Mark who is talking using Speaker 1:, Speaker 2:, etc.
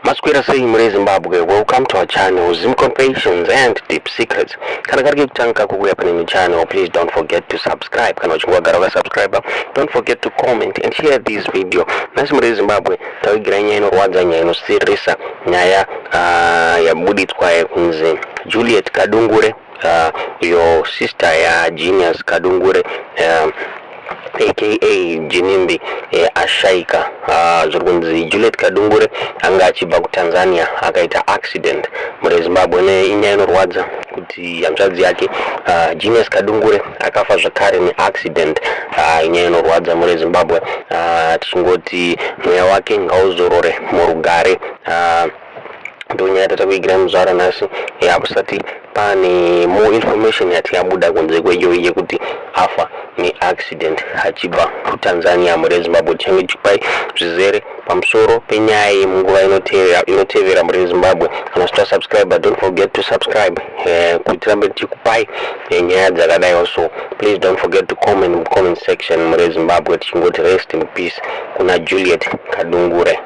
Speaker 1: Maswera sei muri Zimbabwe? Welcome to our channel, Zim Confessions and Deep Secrets. Kana kari kekutanga kuuya pane new channel, please don't forget to subscribe. Kana uchinge wagara wakasubscribe, don't forget to comment and share this video. Nhasi muri Zimbabwe tavigira nyaya inorwadza, nyaya inosiririsa, nyaya yabuditswa yekunzi Juliet Kadungure, your sister ya Genius Kadungure, aka Ginimbi, ashaika. Zviri kunzi Juliet Kadungure anga achibva kuTanzania akaita accident muri Zimbabwe. Inyaya inorwadza kuti hanzvadzi yake Genius Kadungure akafa zvakare neaccident. Inyaya inorwadza muri Zimbabwe. Tichingoti mweya wake ngauzorore murugare. Ndonyaya tatakuigira muzuva ranhasi. Hakusati pane more information yati yabuda kunze kweiyoyi yekuti afa neaccident achibva kuTanzania. Muri Zimbabwe tichange tichipai zvizere pamusoro penyaya iyi munguva inotevera. Muri Zimbabwe, kana usati wasubscribe, don't forget to subscribe kuti tirambe tichikupai nyaya dzakadai. Also, please don't forget to comment mucomment section. Muri Zimbabwe tichingoti rest in peace kuna Juliet Kadungure.